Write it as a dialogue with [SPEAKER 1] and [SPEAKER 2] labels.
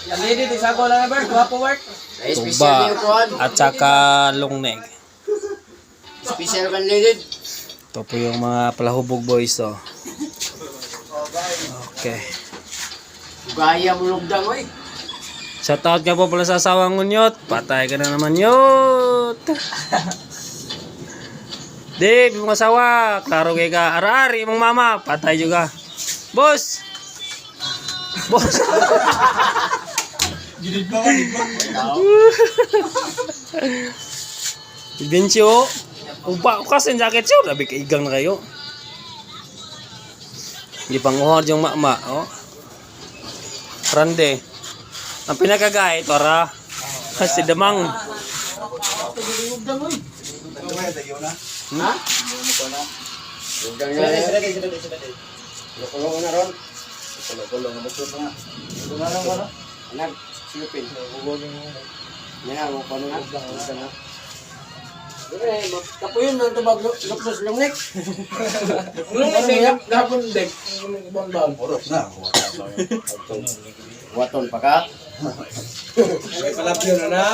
[SPEAKER 1] Lady, di sago lang na, Bert. Guwapo, Bert.
[SPEAKER 2] Ay,
[SPEAKER 3] Tuba
[SPEAKER 2] special niyo kuan.
[SPEAKER 3] at saka long neck.
[SPEAKER 2] Special kan lady.
[SPEAKER 3] Ito po yung mga palahubog boys oh. Okay.
[SPEAKER 2] Gaya mo lugdang oy.
[SPEAKER 3] Shout out nga po pala sa asawang unyot. Patay ka na naman yot. Dave, yung asawa, klaro kay ka. Arari, imong mama, patay juga. Boss! Boss! Bencio, uba ko kasi jacket siyo. Labi kaigang na kayo. Hindi pang uhod yung mama, oh. Rande. Ang pinakagay, para si Damang.
[SPEAKER 2] Ha? Lugdang na. Lukulong na ron. Anak, silupin. Yan, mo pa na. Lugdang na. Dire, kapuyon nang tubag luksos lungnik.
[SPEAKER 1] Lungnik, gapon, dek. Bonbon.
[SPEAKER 2] Waton pa ka.
[SPEAKER 1] Palapyo na na.